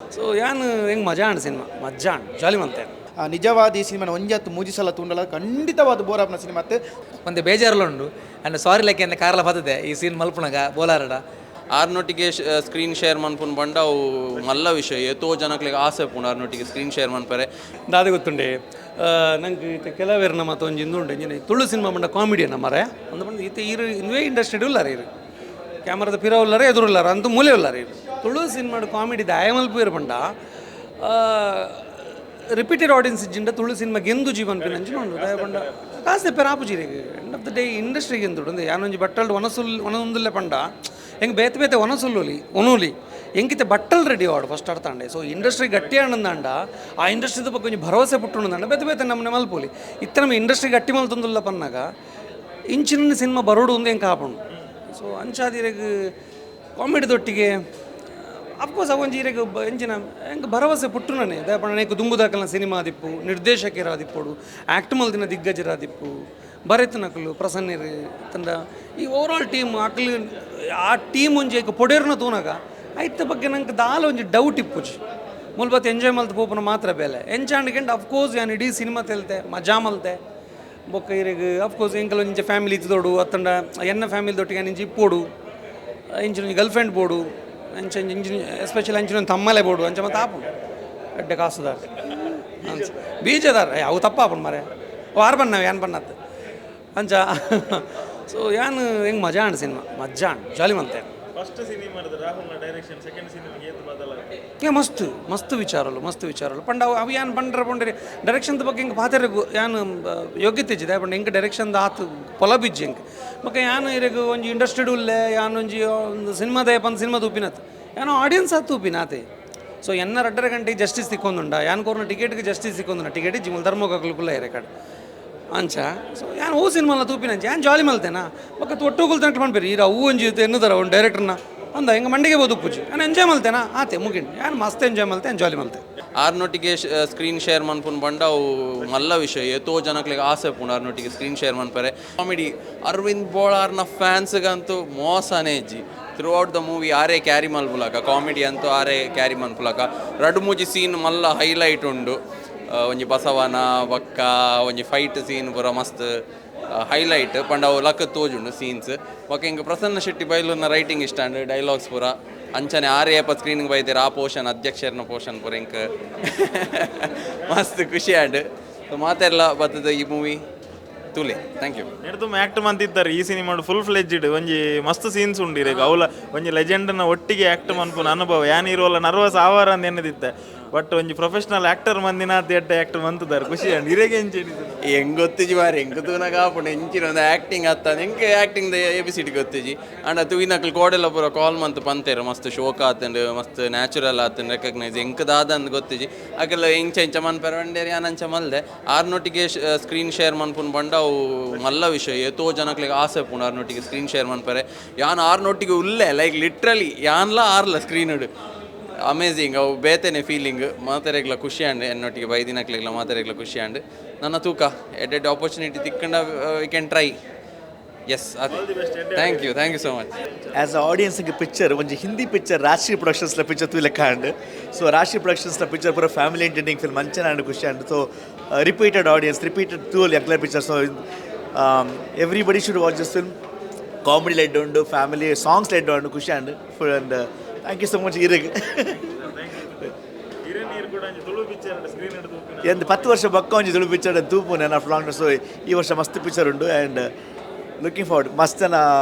ಸೊ ಯಾನ್ ಹೆಂಗೆ ಮಜಾ ಆಂಡ್ ಸಿನಿಮಾ, ಮಜ್ಜಾ ಆಂಡ್, ಜಾಲಿ ಮಂತೆ. ನಿಜವಾದ ಈ ಸಿನಿಮಾನ ಒಂಜತ್ತು ಮೂಜಿ ಸಲ ತೂಂಡಲ ಖಂಡಿತವಾದ ಬೋರ್ ಆಪ್ನ ಸಿನಿಮಾ. ಒಂತೆ ಬೇಜಾರುಲ ಉಂಡು. ಅಂಡ್ ಸಾರಿ ಲೈಕ್ ಎಂದ ಕಾರ್ಲ ಬತ್ತದೆ ಈ ಸೀನ್ ಮಲ್ಪುನಗ ಬೋಲಾರಡ. ಆರ್ನೊಟ್ಟಿಗೆ ಸ್ಕ್ರೀನ್ ಶೇರ್ ಮನ್ಪುನ್ ಪಂಡ ಅವು ಮಲ್ಲ ವಿಷಯ. ಏತೋ ಜನಕ್ಲೆಗ್ ಆಸೆ ಉಪ್ಪುಂಡು ಆರ್ನೊಟ್ಟಿಗೆ ಸ್ಕ್ರೀನ್ ಶೇರ್ ಮನ್ಪರೆ. ದಾದ ಗೊತ್ತುಂಡೆ, ನಂಗೆ ಇತ್ತೆ ಕೆಲವೇರ್ನ ಮತ್ತು ಒಂಜಿ ಇಂದು ಉಂಡು. ಇಂಜಿನ ತುಳು ಸಿನಿಮಾ ಪಂಡ ಕಾಮಿಡಿಯನ್ನ ಮರೆ ಅಂದ ಪಂಡ ಇತ್ತೆ ಈರು ಇಂದುವೇ ಇಂಡಸ್ಟ್ರಿ ಉಲ್ಲಾರ. ಇರು ಕ್ಯಾಮ್ರಾದ ಪಿರ ಉಲ್ಲಾರ, ಎದುರು ಉಲ್ಲಾರ ಅಂತ ಮೂಲೆ ಉಲ್ಲಾರ. ಇರು ತುಳು ಸಿನಿಮಾಡ್ ಕಾಮಿಡಿ ದಾಯ ಮಲ್ಪುವೆರ್ ಪಂಡ ರಿಪೀಟೆಡ್ ಆಡಿಯನ್ಸ್ ಇಜ್ಜಿಂಡ ತುಳು ಸಿನಿಮಾ ಗೆಂದು ಜೀವನ್ ಪಿನಂಚಿನ ಉಂಡು. ದಾಯ ಪಂಡ ಕಾಸು ಪೆರ ಆಪುಜಿ. ಎಂಡ್ ಆಫ್ the day ಇಂಡಸ್ಟ್ರಿಗೆ ಗೆಂದುಡು ಯಾನೊಂಜಿ ಬಟ್ಟಲ್ಡ್ ಒನಸುಲ್ ಒನೊಂದುಲ್ಲೆ ಪಂಡ ಹೆಂಗೆ ಬೇತೆ ಬೇತೆ ಒನಸುಲ್ಲೊಲಿ ಒನೋಲಿ ಎಂಕಿತೆ ಬಟ್ಟಲ್ ರೆಡಿ ಆಡು ಫಸ್ಟ್ ಅರ್ಥಾಂಡೆ. ಸೊ ಇಂಡಸ್ಟ್ರಿ ಗಟ್ಟಿ ಆನಂದಾಂಡ, ಆ ಇಂಡಸ್ಟ್ರಿದ ಬಗ್ಗೆ ಒಂಜಿ ಭರವಸೆ ಪುಟ್ಟುಂಡಂದಾಂಡ ಬೇತೆ ಬೇತೆ ನಮ್ಮನೆ ಮಲ್ಪೋಲಿ. ಇತ್ತೆ ನಮ್ಮ ಇಂಡಸ್ಟ್ರಿ ಗಟ್ಟಿ ಮಲ್ತೊಂದುಲ್ಲ ಪನ್ನಾಗ ಇಂಚಿನ ಸಿನಿಮಾ ಬರೋಡು ಒಂದು ಎಂಕ ಆಪುಂಡು. ಸೊ ಅಂಚಾದಿರೆಗ್ ಕಾಮಿಡಿ ದೊಟ್ಟಿಗೆ ಅಫ್ಕೋರ್ಸ್ ಅವೊಂಜಿ ಇರೆಗ್ ಎಂಚಿನ ಎಂಕ್ ಭರವಸೆ ಪುಟ್ಟುನನೆ. ದಾಯೆ ಪಂಡ ದುಂಬುದಾಕಲ್ನ ಸಿನಿಮಾ ಆದಿಪ್ಪು, ನಿರ್ದೇಶಕರಾದಿಪ್ಪೊಡು, ಆ್ಯಕ್ಟ್ ಮಲ್ದಿನ ದಿಗ್ಗಜರಾದಿಪ್ಪು, ಬರೆತನಕುಲು ಪ್ರಸನ್ನೆರು ತಂಡ, ಈ ಓವರ್ ಆಲ್ ಟೀಮ್ ಅಕ್ಲು ಆ ಟೀಮ್ ಒಂಜಿ ಐಕ್ ಪೊಡೇರ್ನ ತೂನಗ ಐತ ಬಗ್ಗೆ ನಂಗೆ ದಾಲ ಒಂಜಿ ಡೌಟ್ ಇಪ್ಪುಜಿ. ಮುಲ್ಬತ್ ಎಂಜಾಯ್ ಮಲ್ತ್ ಪೋಪುನ ಮಾತ್ರ ಬೇಲೆ ಎಂಚಾಂಡ್ ಗೆಂಡ್. ಅಫ್ಕೋರ್ಸ್ ಯಾನ್ ಇಡೀ ಸಿನಿಮಾ ತೆಲ್ತೆ, ಮಜಾ ಮಲ್ತೆ. ಬೊಕ್ಕ ಇರೆಗ್ ಅಫ್ಕೋರ್ಸ್ ಎಂಕಲ್ ಒಂಜಿ ಫ್ಯಾಮಿಲಿ ಇತ್ತದೋಡು ಅತ್ತಂಡ ಎನ್ನ ಫ್ಯಾಮಿಲಿ ದೊಟ್ಟಿಗೆ ಇಂಚ ಇಪ್ಪೋಡು, ಇಂಚಿನ ಒಂಜಿ ಗರ್ಲ್ ಫ್ರೆಂಡ್ ಬೋಡು, ಅಂಚ ಇಂಚಿನ ಎಸ್ಪೆಷಲಿ ಅಂಚಿನ ಒಂದು ತಮ್ಮಲೆ ಬೋಡು, ಅಂಚ ಮತ್ತೆ ಆಪುಂಡು. ಎಡ್ಡೆ ಕಾಸುದಾರ ಅಂಚ ಬೀಜದಾರ. ಏ, ಅವು ತಪ್ಪಾಪುಂಡು ಮರೆ ವಾರ ಬನ್ನ ಯಾನ್ ಬನ್ನತ್ತು ಅಂಚ. ಸೊ ಯಾನ್ ಹೆಂಗೆ ಮಜಾ ಆಂಡ್ ಸಿನಿಮಾ, ಮಜ್ಜಾ ಆಂಡ್, ಜಾಲಿ ಮಂತೆ. ಫಸ್ಟ್ ಸಿನಿಮಾದ ರಾಹುಲ್ನ ಡೈರೆಕ್ಷನ್ ಸೆಕೆಂಡ್ ಸಿನಿಮಾಗೆ ಏತ್ ಬದಲಾಗಿದೆ? ಏ, ಮಸ್ತ್ ಮಸ್ತ್ ವಿಚಾರಲು, ಮಸ್ತ್ ವಿಚಾರಲು. ಪಂಡ ಅವು ಅವು ಯಾನ್ ಪಂಡ್ರ ಪಂಡ್ರೆ ಡೈರೆಕ್ಷನ್ ಬಗ್ಗೆ ಹಿಂಗೆ ಪಾತೆರ ಯಾನ್ ಯೋಗ್ಯತೆ ಇಜ್ಜಿದೆ. ಪಂಡ ಹಿಂಗೆ ಡೈರೆಕ್ಷನ್ ಆತು ಪೊಲ ಬಿಜ್ಜಿ ಹಿಂಗೆ. ಬೊಕ್ಕ ಯಾನ್ ಇರೆಗ್ ಒಂಜಿ ಇಂಡಸ್ಟ್ರಿಡ್ ಉಲ್ಲೆ, ಯಾನ್ ಒಂಜಿ ಒಂದು ಸಿನಿಮಾದ ಪಂದ್ ಸಿನಿಮಾ ತೂಪಿನತ್, ಯಾನ್ ಆಡಿಯನ್ಸ್ ಆತ್ ತೂಪಿನ ಆತೆ. ಸೊ ಎನ್ನ 2.5 ಗಂಟೆಗೆ ಜಸ್ಟಿಸ್ ತಿಕ್ಕೊಂದುಂಡ, ಯಾನ್ ಕೊರ್ನ ಟಿಕೆಟ್ಗೆ ಜಸ್ಟಿಸ್ ತಿಕ್ಕೊಂದುಂಡ. ಟಿಕೆಟ್ ಜಿಮಲ್ ಧರ್ಮೋಗಕ್ಲು ಕುಲ್ಲ ರೆಕಾರ್ಡ್ ಅಂಚ. ಸೊ ಯಾನ್ ಓ ಸಿನಿಮಾಲ ತೂಪಿನ ಅಂಚ ಯಾನ್ ಜಾಲಿ ಮಲ್ತೇನಾ. ಬೊಕ್ಕ ಒಟ್ಟುಗುಲ್ ತನಕ ಪನ್ಪೇರಿ ಈರ ಅವು ಒಂಜಿ ಎನ್ನುದಾರ ಒಂದು ಡೈರೆಕ್ಟರ್ನ ಅಂದ ಹಿಂಗೆ ಮಂಡಿಗೆ ಬೋದುಪ್ಪುಜಿ. ನಾನು ಎಂಜಾಯ್ ಮಲ್ತೇನಾ ಆತೆ ಮುಗಿಂಡು. ಯಾನ್ ಮಸ್ತ್ ಎಂಜಾಯ್ ಮಲ್ತೆ, ಜಾಲಿ ಮಲ್ತೆ. ಆರ್ನೊಟ್ಟಿಗೆ ಸ್ಕ್ರೀನ್ ಶೇರ್ ಮನ್ಪುನ್ ಪಂಡ ಅವು ಮಲ್ಲ ವಿಷಯ. ಏತೋ ಜನಕ್ಲೆಗ್ ಆಸೆ ಉಪ್ಪುಂಡು ಆರ್ನೊಟ್ಟಿಗೆ ಸ್ಕ್ರೀನ್ ಶೇರ್ ಮನ್ಪರೆ. ಕಾಮಿಡಿ ಅರವಿಂದ್ ಬೋಳಾರ್ನ ಫ್ಯಾನ್ಸ್ಗಂತೂ ಮೋಸನೇ ಇಜ್ಜಿ. ಥ್ರೂ ಔಟ್ the movie ಆರೇ ಕ್ಯಾರಿ ಮಲ್ಪುಲಕ, ಕಾಮಿಡಿ ಅಂತೂ ಆರೇ ಕ್ಯಾರಿ ಮನ್ಪುಲಕ. ರಡ್ಡು ಮೂಜಿ ಸೀನ್ ಮಲ್ಲ ಹೈಲೈಟ್ ಉಂಡು. ಒಂಜಿ ಬಸವನ ಬಕ್ಕ ಒಂಜಿ ಫೈಟ್ ಸೀನ್ ಪೂರ ಮಸ್ತ್ ಹೈಲೈಟ್. ಪಂಡ ಅವು ಲಕ್ಕ ತೋಜುಂಡು ಸೀನ್ಸ್. ಬೊಕ್ಕ ಇಂಕ್ ಪ್ರಸನ್ನ ಶೆಟ್ಟಿ ಬೈಲೂರ್ನ ರೈಟಿಂಗ್ ಇಷ್ಟ ಅಂಡ್ ಡೈಲಾಗ್ಸ್ ಪೂರ. ಅಂಚನೆ ಆರೇ ಏಪ ಸ್ಕ್ರೀನ್ಗೆ ಬೈದೇರ್, ಆ ಪೋರ್ಷನ್, ಅಧ್ಯಕ್ಷರನ ಪೋರ್ಷನ್ ಪೂರ ಇಂಕ್ ಮಸ್ತ್ ಖುಷಿ ಆಂಡ್. ಸೊ ಮಾತೆಲ್ಲ ಬತ್ತದ ಈ ಮೂವಿ ತೂಲೆ. Thank you. ನೆಡ್ದು ಆಕ್ಟ್ ಮಂತಿದ್ದಾರೆ ಈ ಸಿನಿಮಾ ಫುಲ್ ಫ್ಲೆಜ್ಡ್. ಒಂಜಿ ಮಸ್ತ್ ಸೀನ್ಸ್ ಉಂಡು ಇರೆಗ್. ಅವಲ ಒಂಜಿ ಲೆಜೆಂಡ್ನ ಒಟ್ಟಿಗೆ ಆಕ್ಟ್ ಮನ್ಪುನ ಅನುಭವ. ಯಾನ್ ಇರೋಲ್ಲ ನರ್ವಸ್ ಆವಾರ ಅಂದ್ ಎನ್ನದಿತ್ತೆ. ಬಟ್ ಒಂಜಿ ಪ್ರೊಫೆಷನಲ್ ಆಕ್ಟರ್ ಮಂದಿನ ಎಡ್ಡೆ ಆಕ್ಟ್ ಮಂತದಾರೆ, ಖುಷಿ ಅಂಡ್. ಇರೆಗೆ ಎಂಚ ಎನಿಸುದು? ಹೆಂಗ್ ಗೊತ್ತಿಜಿ ಮಾರೆ. ಎಂಕ್ ತೂನಗ ಆಪುಂಡು ಎಂಚಿನ ಒಂದು ಆ್ಯಕ್ಟಿಂಗ್ ಅತ್ತ. ಎಂಕ್ ಆ್ಯಕ್ಟಿಂಗ್ ಎ ಬಿ ಸಿಟಿ ಗೊತ್ತಿಜಿ. ಅಂಡ ತೂಯಿನಕ್ಲು ಕೋಡೆಲ್ಲ ಪೂರ ಕಾಲ್ ಮಂತ್ ಪಂತೇರು, ಮಸ್ತ್ ಶೋಕ್ ಆತಂಡು, ಮಸ್ತ್ ನ್ಯಾಚುರಲ್ ಆತಂಡು ರೆಕಗ್ನೈಸ್. ಎಂಕ್ ದಾದ ಅಂದ್ ಗೊತ್ತಿಜಿ. ಅಕಲ್ ಎಂಚ ಎಂಚ ಮನ್ಪೆರ ಪಂಡೇರಿ, ಯಾನ್ ಅಂಚ ಮಲ್ದೆ. ಆರ್ನೊಟ್ಟಿಗೆ ಸ್ಕ್ರೀನ್ ಶೇರ್ ಮನ್ಪುನ್ ಪಂಡ ಅವು ಮಲ್ಲ ವಿಷಯ. ಏತೋ ಜನಕ್ಲೆಗ್ ಆಸೆ ಉಪ್ಪುಂಡು ಆರ್ನೊಟ್ಟಿಗೆ ಸ್ಕ್ರೀನ್ ಶೇರ್ ಮನ್ಪರೆ. ಯಾನ್ ಆರ್ನೊಟ್ಟಿಗೆ ಉಲ್ಲೆ, ಲೈಕ್ ಲಿಟ್ರಲಿ ಯಾನ್ಲ ಆರ್ಲ ಸ್ಕ್ರೀನ್. ಅಮೇಝಿಂಗ್, ಅವು ಬೇತೆನೆ ಫೀಲಿಂಗ್. ಮಾತೆರೆಗ್ಲ ಖುಷಿ ಆಂಡ್. ಎನ್ನೊಟ್ಟಿಗೆ ಬೈದಿನಕ್ಲೆಗ್ಲ ಮಾತೆರೆಗ್ಲ ಖುಷಿ ಆಂಡ್. ನನ್ನ ತೂಕ ಎಡ್ಡೆಡ್ opportunity ತಿಕ್ಕಂಡ we can try. S, thank you, thank you so much. As a audience picture ಒಂಜಿ ಹಿಂದಿ ಪಿಕ್ಚರ್, ರಾಶಿ ಪ್ರೊಡಕ್ಷನ್ಸ್ಲ ಪಿಕ್ಚರ್ ತೂಲೆಕ್ಕ ಆಂಡ್. ಸೊ ರಾಶಿ ಪ್ರೊಡಕ್ಷನ್ಸ್ಲ ಪಿಕ್ಚರ್ ಪೂರ ಫ್ಯಾಮಿಲಿ ಎಂಟರ್ಟೈನಿಂಗ್ ಫಿಲ್ಮ್ ಅಂಚನೆ ಆಂಡ್, ಖುಷಿ and. So repeated audience repeated ತೂಲಿ ಅಕ್ಲೆ picture. So everybody should watch this film. Comedy LED ಉಂಡು, family songs ಲೆಡ್ ಉಂಡು, ಖುಷಿ and. And thank you so much ಇರೆಗ್. ಇರೆ ನೀರು ಕೂಡ ಒಂಜಿ ತುಳು ಪಿಕ್ಚರ್ ಸ್ಕ್ರೀನ್ ಹಿಡಿದು. ಎಂದು 10 ವರ್ಷ ಬೊಕ್ಕ ಒಂಜಿ ತುಳು ಪಿಕ್ಚರ್ ತೂಪುನೆ ಲಾಂಗ್. ಸೊ ಈ ವರ್ಷ ಮಸ್ತ್ ಪಿಕ್ಚರ್ ಉಂಡು ಆ್ಯಂಡ್ ಲುಕಿಂಗ್ ಫಾರ್ವರ್ಡ್. ಮಸ್ತ್ ಜನ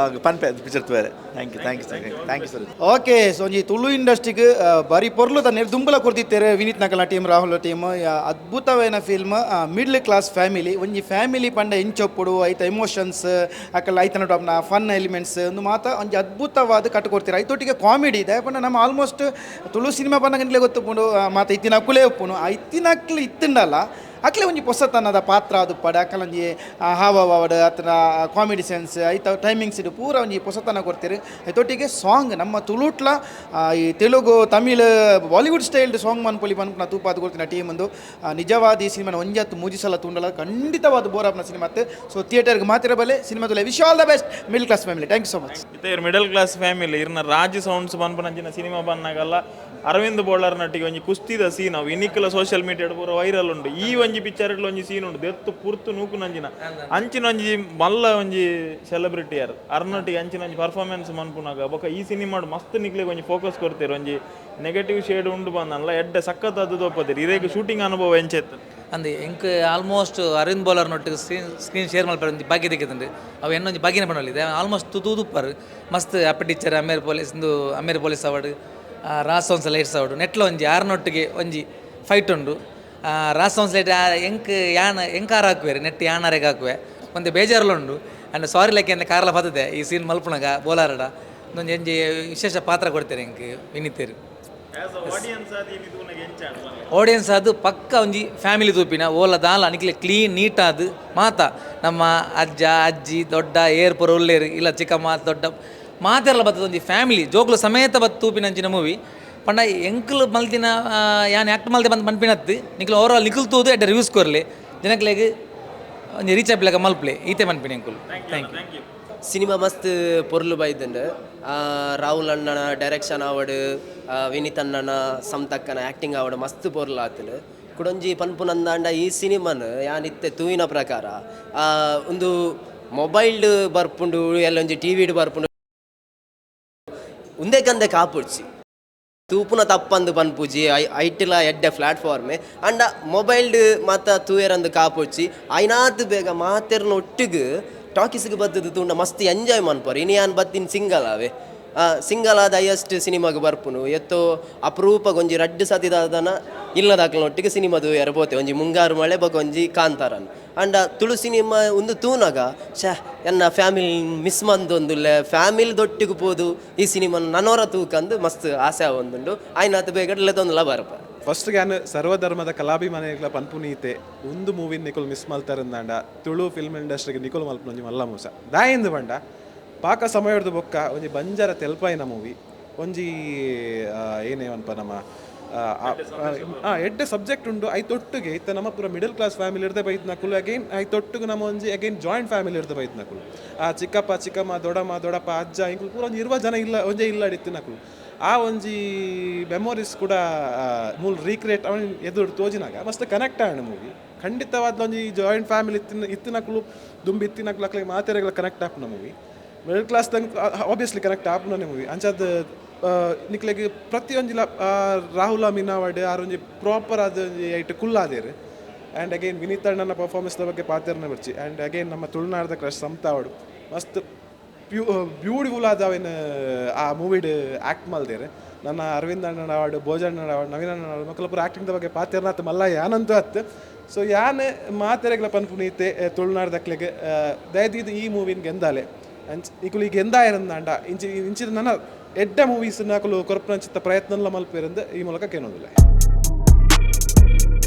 ಪನ್ಪೆ ಪಿಕ್ಚರ್ ತೂವರೆ. Thank you, thank you, thank you, thank you sir. Okay, so ಒಂಜಿ ತುಳು ಇಂಡಸ್ಟ್ರಿಗೆ ಬಾರಿ ಪೊರ್ಲು ತನ್ನ ದುಂಬುಲ ಕೊರ್ದಿತ್ತೇರೆ ವಿನೀತ್ ನಕಲ್ನ ಟೀಮ್, ರಾಹುಲ್ ಟೀಮ್. ಅದ್ಭುತವಾಯಿನ ಫಿಲ್ಮ್. ಮಿಡ್ಲ್ ಕ್ಲಾಸ್ ಫ್ಯಾಮಿಲಿ, ಒಂಜಿ ಫ್ಯಾಮಿಲಿ ಪಂಡ ಎಂಚೊಪ್ಪುಡು, ಐತ ಎಮೋಷನ್ಸ್, ಅಕಲ್ ಐತನ ಟಾಪ್ನ ಫನ್ ಎಲಿಮೆಂಟ್ಸ್ ಒಂದು ಮಾತ ಒಂಜಿ ಅದ್ಭುತವಾದ ಕಟ್ಟು ಕೊಡ್ತೀರ. ಐತೊಟ್ಟಿಗೆ ಕಾಮಿಡಿ ಇದೆ. ಪಂಡ ನಮ್ಮ ಆಲ್ಮೋಸ್ಟ್ ತುಳು ಸಿನಿಮಾ ಪಂಡ ಗೊತ್ತುಪ್ಪುಂಡು, ಮಾತ ಇತ್ತಿನ ಅಕ್ಕುಲೇ ಉಪ್ಪುನು. ಆ ಇತ್ತಿನ ಅಕ್ಲು ಇತ್ತಿಂಡಲ್ಲ, ಅಕ್ಲೆ ಒಂಜಿ ಪೊಸತನದ ಪಾತ್ರ ಅದು ಪಡ ಅಕಲೊಂಜಿ ಹಾವವಾಡ್ ಅತನ ಕಾಮಿಡಿ ಸೆನ್ಸ್ ಐತ ಟೈಮಿಂಗ್ಸ್ ಇಡು ಪೂರ ಒಂಜಿ ಪೊಸತನ ಕೊಡ್ತೀರಿ. ಐತೊಟ್ಟಿಗೆ ಸಾಂಗ್ ನಮ್ಮ ತುಳುಟ್ಲ ಈ ತೆಲುಗು, ತಮಿಳ್, ಬಾಲಿವುಡ್ ಸ್ಟೈಲ್ಡ್ ಸಾಂಗ್ ಮನ್ಪೊಲಿ ಪನ್ಪುನ ತೂಪಾದ್ ಕೊಡ್ತಿನ ಟೀಮ್ ಒಂದು. ನಿಜವಾದ ಈ ಸಿನಿಮಾನ ಒಂಜತ್ತು ಮೂಜಿ ಸಲ ತೂಂಡಲ ಖಂಡಿತವಾದ ಬೋರ್ ಆಪ್ನ ಸಿನಿಮಾ. ಸೊ ಥಿಯೇಟರ್ಗೆ ಮಾತಿರ ಬಲೆ, cinema ತುಲೆ. Wish all the best middle class family. Thank you so much. ಇತ್ತೆ ಇರ್ ಮಿಡಲ್ ಕ್ಲಾಸ್ ಫ್ಯಾಮಿಲಿ ಇರ್ನ ರಾಜ್ ಸೌಂಡ್ಸ್ ಪನ್ಪುನಂಚಿನ ಸಿನಿಮಾ ಬನ್ನಾಗಲ್ಲ. ಅರವಿಂದ್ ಬೋಳಾರ್ ನಟ್ಟಿಗೆ ಒಂಜಿ ಕುಸ್ತಿದ ಸೀನ್ ಅವು ಇನಿಕ್ಲ ಸೋಷಿಯಲ್ ಮೀಡಿಯಾ ಪೂರ ವೈರಲ್ ಉಂಡು. ಈ ಒಂಜಿ ಪಿಕ್ಚರ್ ಒಂಜಿ ಸೀನ್ ಉಂಡು ದೆತ್ತು ಪುರ್ತು ನೂಕುನಂಜಿನ ಅಂಚಿನ ಒಂಜಿ ಮಲ್ಲ ಒಂಜಿ ಸೆಲೆಬ್ರಿಟಿ ಯಾರ್ ಅರ್ನೊಟ್ಟಿಗೆ ಅಂಚಿನ ಒಂಜಿ ಪರ್ಫಾರ್ಮೆನ್ಸ್ ಮನ್ಪುನಾಗ ಬೊಕ ಈ ಸಿನಿಮಾಡ್ ಮಸ್ತ್ ನಿಕ್ಲೆಗ್ ಒಂಜಿ ಫೋಕಸ್ ಕೊರ್ತೀರ್, ಒಂಜಿ ನೆಗೆಟಿವ್ ಶೇಡ್ ಉಂಡು ಬಂದಲ್ಲ ಎಡ್ಡೆ ಸಖತ್ ಅದು ತೋಪದಿರಿ. ಇರೇಗ್ ಶೂಟಿಂಗ್ ಅನುಭವ ಎಂಚೆತ್ತು? ಅಂದ್ ಎಂಕ್ ಆಲ್ಮೋಸ್ಟ್ ಅರವಿಂದ್ ಬೌಲರ್ ನೊಟ್ಟಿಗೆ ಸ್ಕ್ರೀನ್ ಸ್ಕ್ರೀನ್ ಶೇರ್ ಮಲ್ಪರೆ ಒಂಜಿ ಭಾಗ್ಯ ದಿಕ್ಕುದುಂಡು. ಅವು ಎನ್ನೊಂಜಿ ಭಾಗ್ಯನ ಪನೊಲಿ ಆಲ್ಮೋಸ್ಟ್ ತೂದುಪ್ಪರ್ ಮಸ್ತ್ ಅಪ್ಪೆ ಟೀಚರ್, ಅಮೇರ್ ಪೊಲೀಸ್, ಇಂದು ಅಮೇರ್ ಪೊಲೀಸ್ ಅವಾರ್ಡ್, ರಾಸ್ ಸೌನ್ಸ್ ಲೈಟ್ಸ್ ಅವಾರ್ಡ್ ನೆಟ್ಲ ಒಂಜಿ ಆರ್ನೊಟ್ಟಿಗೆ ಒಂಜಿ ಫೈಟ್ ಉಂಡು. ರಾಸ್ ಸೌನ್ಸ್ ಲೈಟ್ ಎಂಕ್ ಯಾನ್ ಎಂಕ್ ಆರ್ ಹಾಕುವೆರ್ ನೆಟ್ ಯಾನ್ ಆರೆಗ್ ಹಾಕುವೆ ಒಂತೆ ಬೇಜಾರ್ಲ ಉಂಡು. ಅಂಡ್ ಸಾರಿ ಲೈಕ್ ಎಂದ ಕಾರ್ಲ ಪತ್ತದೆ ಈ ಸೀನ್ ಮಲ್ಪುನಗ ಬೋಲಾರಡ ಒಂಜಿ ಒಂಜಿ ವಿಶೇಷ ಪಾತ್ರ ಕೊಡ್ತೇನೆ ಎಂಕ್ ವಿನಿತೇರು. ಆಡಿಯನ್ಸ್ ಆದ್ ಇನಿ ತೂನಗ ಎಂಚ ಆಂಡ್? ಆಡಿಯನ್ಸ್ ಅದು ಪಕ್ಕ ಒಂಜಿ ಫ್ಯಾಮಿಲಿ ತೂಪಿನ ಓಲ ದಾಲ ನಿಕ್ಲೆ ಕ್ಲೀನ್ ನೀಟ್ ಆದ್ ಮಾತ ನಮ್ಮ ಅಜ್ಜ ಅಜ್ಜಿ ದೊಡ್ಡ ಏರ್ ಪೂರ ಉಲ್ಲೇರು ಇಲ್ಲ ಚಿಕ್ಕಮ್ಮ ದೊಡ್ಡ ಮಾತೆರ್ಲ ಬತ್ತದ ಒಂಜಿ ಫ್ಯಾಮಿಲಿ ಜೋಕುಲು ಸಮೇತ ಬತ್ತು ತೂಪಿನಂಚಿನ ಮೂವಿ ಪಂಡ ಎಂಕುಲು ಮಲ್ತಿನ ಯಾನ್ ಆ್ಯಕ್ಟ್ ಮಲ್ತೆ ಬಂದು ಪನ್ಪಿನತ್ತು ನಿಕ್ಲು ಓವರ್ ಆಲ್ ನಿಕುಲು ತೂದು ಎಡ್ಡೆ ರಿವ್ಯೂಸ್ ಕೊರ್ಲೆ, ಜನಕ್ಲೆಗ್ ಒಂಜಿ ರೀಚ್ ಆಪಿಲೆಕ ಮಲ್ಪ್ಲೆ ಈತೆ ಪನ್ಪಿನ ಎಂಕುಲು. Thank you. Cinema ಮಸ್ತ್ ಪೊರ್ಲು ಬೈದ್ಂಡ್. ರಾಹುಲ್ ಅಣ್ಣನ ಡೈರೆಕ್ಷನ್ ಆವಡ್, ವಿನೀತ್ ಅಣ್ಣನ ಸಮತಕ್ಕನ ಆ್ಯಕ್ಟಿಂಗ್ ಆವಡ್ ಮಸ್ತ್ ಪೊರ್ಲು ಆತ್ಂಡ್. ಕುಡೊಂಜಿ ಪನ್ಪುನಂದಾಂಡ ಈ ಸಿನಿಮಾನ್ ಯಾನ್ ಇತ್ತೆ ತೂಯಿನ ಪ್ರಕಾರ ಉಂದು ಮೊಬೈಲ್ಡ್ ಬರ್ಪುಂಡು ಎಲ್ಲೊಂಜಿ ಟಿವಿಡ್ ಬರ್ಪುಂಡು ಉಂದೆಕಂದೆ ಕಾಪುಡ್ಚಿ ತೂಪುನ ತಪ್ಪಂದು ಪನ್ಪುಜಿ. ಐಟ್ಲ ಎಡ್ಡೆ ಪ್ಲಾಟ್ಫಾರ್ಮೆ ಅಂಡ ಮೊಬೈಲ್ಡ್ ಮಾತ ತೂಯರಂದು ಕಾಪುಡ್ಚಿ. ಐನಾತ್ ಬೇಗ ಮಾತೆರ್ನ ಒಟ್ಟಿಗೆ ಟಾಕೀಸ್ಗೆ ಬತ್ತದು ತೂಂಡ ಮಸ್ತ್ ಎಂಜಾಯ್ ಮನ್ಪರು. ಇನಿ ಯಾನ್ ಬತ್ತಿನ ಸಿಂಗಲ್ ಆವೆ, ಸಿಂಗಲ್ ಆದ ಹೈಯೆಸ್ಟ್ ಸಿನಿಮಾಗ್ ಬರ್ಪುನು. ಎತ್ತೋ ಅಪರೂಪ ಒಂಜಿ ರಡ್ಡ್ ಸತಿದಾದನ ಇಲ್ಲದಾಕ್ಲನ ಒಟ್ಟಿಗೆ ಸಿನಿಮಾ ತೂಯರ ಪೋತೆ, ಒಂಜಿ ಮುಂಗಾರು ಮಳೆ ಬೊಕ ಒಂಜಿ ಕಾಂತಾರನ್. ಅಂಡ ತುಳು ಸಿನಿಮಾ ಉಂದು ತೂನಗ ಶ್ಯಾ ಎನ್ನ ಫ್ಯಾಮಿಲಿ ಮಿಸ್ ಮಂದೊಂದುಲ್ಲೆ, ಫ್ಯಾಮಿಲಿ ದೊಟ್ಟಿಗೆ ಪೋದು ಈ ಸಿನಿಮಾ ನನೋರ ತೂಕಂದು ಮಸ್ತ್ ಆಸೆ ಆವೊಂದುಂಡು. ಆಯ್ನಾತ್ ಬೇಗ ಲೆತ್ತೊಂದುಲ ಬರ್ಪ. ಫಸ್ಟ್ ಯಾನ್ ಸರ್ವಧರ್ಮದ ಕಲಾಭಿಮಾನಿಗಳ ಪನ್ಪುನೀತೆ, ಒಂದು ಮೂವಿ ನಿಕುಲು ಮಿಸ್ ಮಲ್ತಾರಂದಾಂಡ ತುಳು ಫಿಲ್ಮ್ ಇಂಡಸ್ಟ್ರಿಗೆ ನಿಕುಲು ಮಲ್ಪುನ ಒಂಜಿ ಮಲ್ಲ ಮೋಸ. ದಾಯೆಂದು ಪಂಡ ಪಾಕ ಸಮಯದ ಬೊಕ್ಕ ಒಂಜಿ ಬಂಜಾರ ತೆಲ್ಪಾಯಿನ ಮೂವಿ ಒಂಜಿ ಏನೇ ಪನ್ಪ ನಮ್ಮ ಎಡ್ಡೆ ಸಬ್ಜೆಕ್ಟ್ ಉಂಡು. ಐತೊಟ್ಟಿಗೆ ಇತ್ತೆ ನಮ್ಮ ಪೂರ ಮಿಡಲ್ ಕ್ಲಾಸ್ ಫ್ಯಾಮಿಲಿ ಇರ್ದೆ ಬೈತ್ನಕುಲು, ಅಗೈನ್ ಐತೊಟ್ಟಿಗೆ ನಮ್ಮ ಒಂಜಿ ಅಗೈನ್ ಜಾಯಿಂಟ್ ಫ್ಯಾಮಿಲಿ ಇರ್ದೆ ಬೈತ್ನಕುಲು, ಆ ಚಿಕ್ಕಪ್ಪ ಚಿಕ್ಕಮ್ಮ ದೊಡ್ಡಮ್ಮ ದೊಡ್ಡಪ್ಪ ಅಜ್ಜ ಇಂಕುಲು ಪೂರ ಒಂಜಿ 20 ಜನ ಇಲ್ಲ ಒಂಜೇ ಇಲ್ಲಡಿತ್ತಿನಕುಲು. ಆ ಒಂಜಿ ಮೆಮೊರೀಸ್ ಕೂಡ ಮೂಲ ರೀಕ್ರಿಯೇಟ್ ಅವನ್ ಎದುರು ತೋಜಿನಾಗ ಮಸ್ತ್ ಕನೆಕ್ಟ್ ಆಂಡ್ ಮೂವಿ. ಖಂಡಿತವಾದ ಒಂಜಿ ಜಾಯಿಂಟ್ ಫ್ಯಾಮಿಲಿ ಇತ್ತಿನ ಇತ್ತಿನಕುಲು ದುಂಬಿ ಇತ್ತಿನಕುಲು ಅಕ್ಲೆಗ್ ಮಾತೆರೆಗ್ಲ ಕನೆಕ್ಟ್ ಆಪುನ ಮೂವಿ. ಮಿಡಲ್ ಕ್ಲಾಸ್ ತಂಗ್ ಆಬ್ವಿಯಸ್ಲಿ ಕನೆಕ್ಟ್ ಆಪುನನೆ ಮೂವಿ. ಅಂಚಾದ್ ನಿಕ್ಲೆಗ್ ಪ್ರತಿಯೊಂಜಿಲ ರಾಹುಲ್ ಅಮೀನ್ ಆವಡ್ ಆರ್ ಒಂಜಿ ಪ್ರಾಪರ್ ಆದ್ ಒಂಜಿ ಐಟ್ ಕುಲ್ಲಾದೆರ್. ಆ್ಯಂಡ್ ಅಗೈನ್ ವಿನೀತ್ ಅಣ್ಣನ ಪರ್ಫಾರ್ಮೆನ್ಸ್ದ ಬಗ್ಗೆ ಪಾತೆರ್ನ ಬರ್ಚಿ. ಆ್ಯಂಡ್ ಅಗೈನ್ ನಮ್ಮ ತುಳುನಾಡ್ದ ಕ್ರಶ್ ಸಮತಾ ಆವಡ್ ಮಸ್ತ್ ಬ್ಯೂಟಿಫುಲ್ ಆದ ಅವೇನು ಆ ಮೂವಿಡ್ ಆ್ಯಕ್ಟ್ ಮಲ್ದೆರ್. ನನ್ನ ಅರವಿಂದ್ ಅಣ್ಣನ ಆವಡ್, ಭೋಜಣ್ಣನ ಆವಡ್, ನವೀನ್ ಅಣ್ಣನ ಆವಡ್ ಮಕ್ಕಳ ಪೂರ ಆ್ಯಕ್ಟಿಂಗ್ದ ಬಗ್ಗೆ ಪಾತೆರ್ನಾತ್ ಮಲ್ಲ ಯಾನಂತೂ ಅತ್. ಸೊ ಯಾನ್ ಮಾತೆರೆಗ್ಲ ಪನ್ಪುನೀತೆ ತುಳುನಾಡ್ದಕ್ಲೆಗ್ ದಯದೀದ್ ಈ ಮೂವಿನ ಗೆಂದಾಲೆ. ಅಂಚ ಇಕುಲು ಈಗ ಗೆಂದಾಯರಂದಾಂಡ ಇಂಚಿ ಇಂಚಿನ ನನ್ನ ಎಡ್ಡೆ ಮೂವೀಸ್ ನಕುಲು ಕೊರ್ಪುನಂಚಿತ್ತ ಪ್ರಯತ್ನಲ ಮಲ್ಪೆರಂದು ಈ ಮೂಲಕ ಕೇನೊಂದುಲ್ಲೆ.